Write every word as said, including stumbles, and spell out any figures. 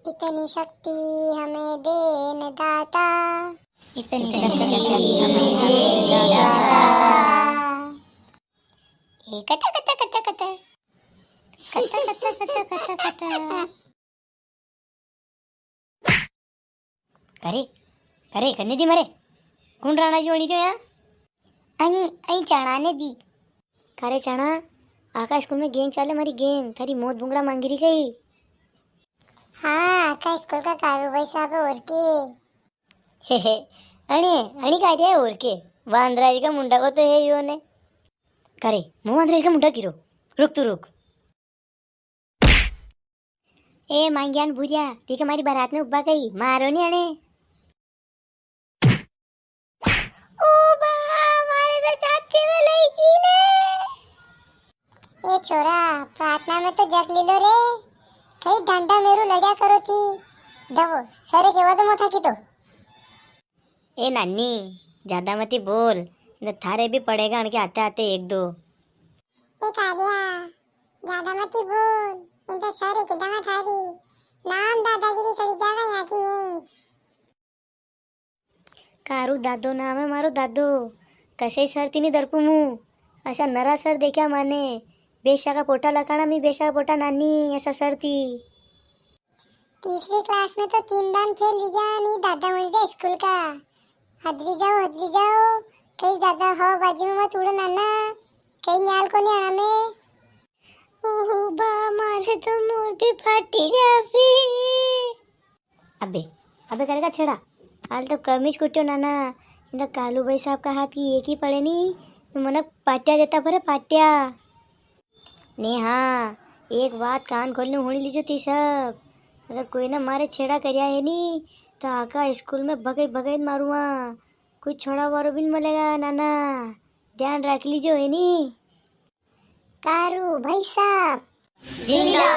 इतनी शक्ति हमें दे न दाता। इतनी शक्ति हमें दे न दाता। ए कता, कता, कता, कता। कता, कता, कता, कता, कता। करे, करे, कन्ने दी मरे? कुण राणा जी वणी जो या? अनी, अई चणा ने दी। करे चणा, आका स्कूल में gang चाले मारी gang, थारी मौत बुंगड़ा मांगी री गई। हाँ, आका स्कूल का कारू भाई साहब है, और के? हे हे, अणी, अणी का दिया है, और के? वांदरा जी का मुंडा को तो है यो ने। करे, मु वांदरा जी का मुंडा की रो? रुक तू रुक। ए मांग्यान भूरिया, ती के मारी बारात में उब्बा गई, मारो नी अणे। ओ बा, मारे तो छाती में लई की ने। ए छोरा, प्रार्थना में तो जग लीलो रे। कई डंडा मेरू लड़्या करो थी। दबो, सरे के वादो मोथा की तो। ए नानी, ज्यादा मती बोल, नी तो थारे भी पड़ेगा अणके आते आते एक दो। ए कालिया, ज्यादा मती बोल, नी तो सरे के दमा थारी। नाम दादागिरी करी जागा यहाँ की नीच। कारू दादो नाम है मारो दादो, कसे सर ती नी दरपू मु। असा नरा सर देख्या माने, बेशा का पोटा लकाणा मी बेशा का पोटा नानी, असा सर ती। तीसरी क्लास में तो तीन दान फेल हुई गया, नी दादा वणी जा स्कूल का। हदरी जाओ, हदरी जाओ, कई दादा हो बाजी में मत उड़ो नाना, कई न्याल को नी आना में। ओहो बा, मारे तो मोर भी फाटी जावी। अबे, अबे करेगा छेड़ा? हाल तो कमीज कुट्यो नाना, इंदा कालू भाई साहब का हाथ की एक ही पड़े नी, तो मनक पाट्या देता परे, पाट्या। ने हाँ, एक बात कान खोलने हुणी लीजो ती सब। अगर कोई ने मारे छेड़ा करिया है नी, तो आका स्कूल में भगई भगई मारूंगा। कोई छोड़ा वारो भी नी मलेगा नाना, ध्यान राख लीजो है नी। कारू भाई साहब। जिंदाबाद।